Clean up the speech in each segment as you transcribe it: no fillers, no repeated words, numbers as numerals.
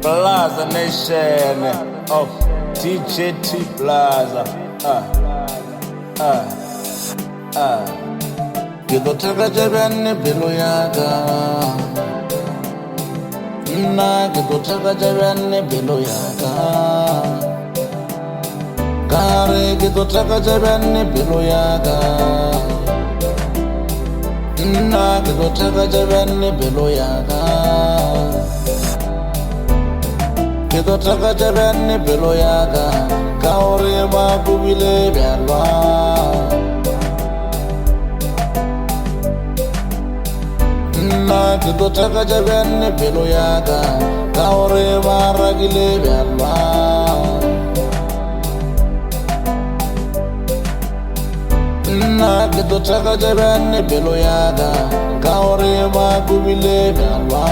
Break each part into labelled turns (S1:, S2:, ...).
S1: Plaza Nation of DJT Plaza. Ah, ah. Ke tlo thakatša bjanne pelo ya ka. Nna ke tlo thakatša bjanne pelo ya ka. Ka re ke tlo thakatša bjanne pelo ya ka. Nna ke tlo thakatša bjanne pelo ya ka. Ke tlo thakatša bjanne pelo ya ka ka gore ba kobile bjalwa. Nna ke tlo thakatša bjanne pelo ya ka ka gore ba rakile bjalwa. Nna ke tlo thakatša bjanne pelo ya ka ka gore ba kobile bjalwa.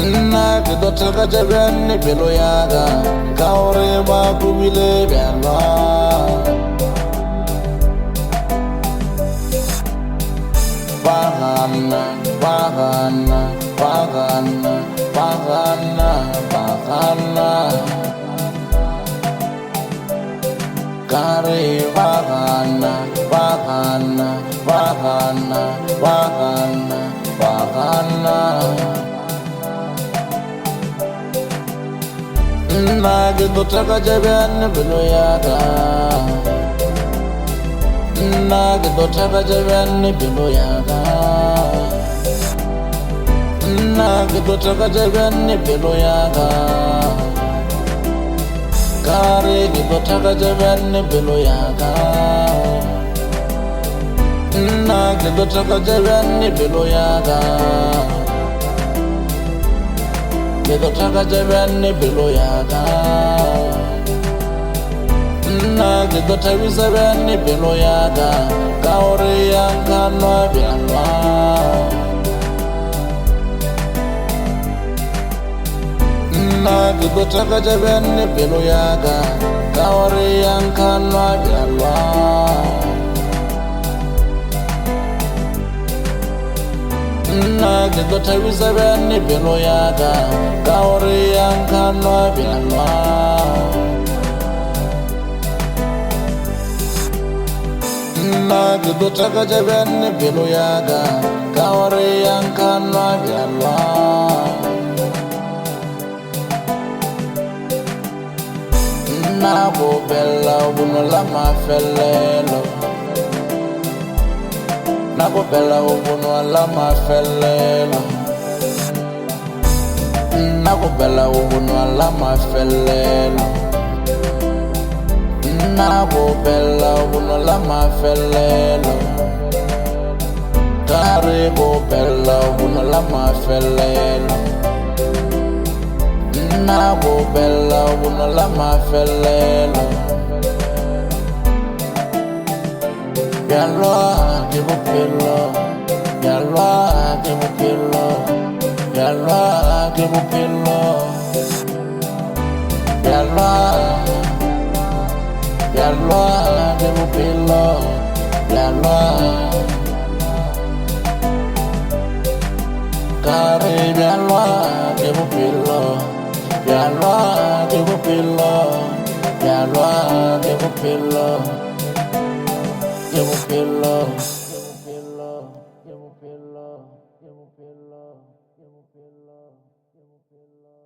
S1: Nna ke tlo thakatša bjanne pelo ya ka ka gore ba kobile bjalwa. Ba gana, ba gana, ba gana, ba gana, ba gana. Ka re ba gana, ba gana, ba gana, ba gana, ba gana. Nna ke tlo thakatša bjanne pelo ya ka. Nna ke tlo thakatša bjanne pelo ya ka. Nna ke tlo thakatša bjanne pelo ya ka. Ka re ke tlo thakatša bjanne pelo ya ka. Nna ke tlo thakatša bjanne pelo ya ka. Ke tlo thakatša bjanne pelo ya ka. Nna ke tlo thabisa bjanne pelo ya ka ka gore ya nkanwa bjalwa. Nna ke tlo thakatša bjanne pelo ya ka ka gore ya nkanwa bjalwa. Nna ke tlo thabisa bjanne pelo ya ka ka gore ya nkanwa bjalwa. Nna ke tlo thakatša bjanne pelo ya ka ka gore ya nkanwa bjalwa. Nna bo bella bono la mafelelo. Nna bo bella bono la mafelelo. Nna bo bella bono la mafelelo. Nna bo bella bono la mafelelo. Ka re bo bella bono la mafelelo. Nna bo bella bono la mafelelo. Bjalwa ke bophelo, bjalwa ke bophelo, bjalwa ke bophelo. Bjalwa, bjalwa ke bophelo, bjalwa. Ka re bjalwa ke bophelo, bjalwa ke bophelo, bjalwa ke bophelo, ke bophelo. Ke bophelo, ke bophelo, ke bophelo, ke bophelo, ke bophelo.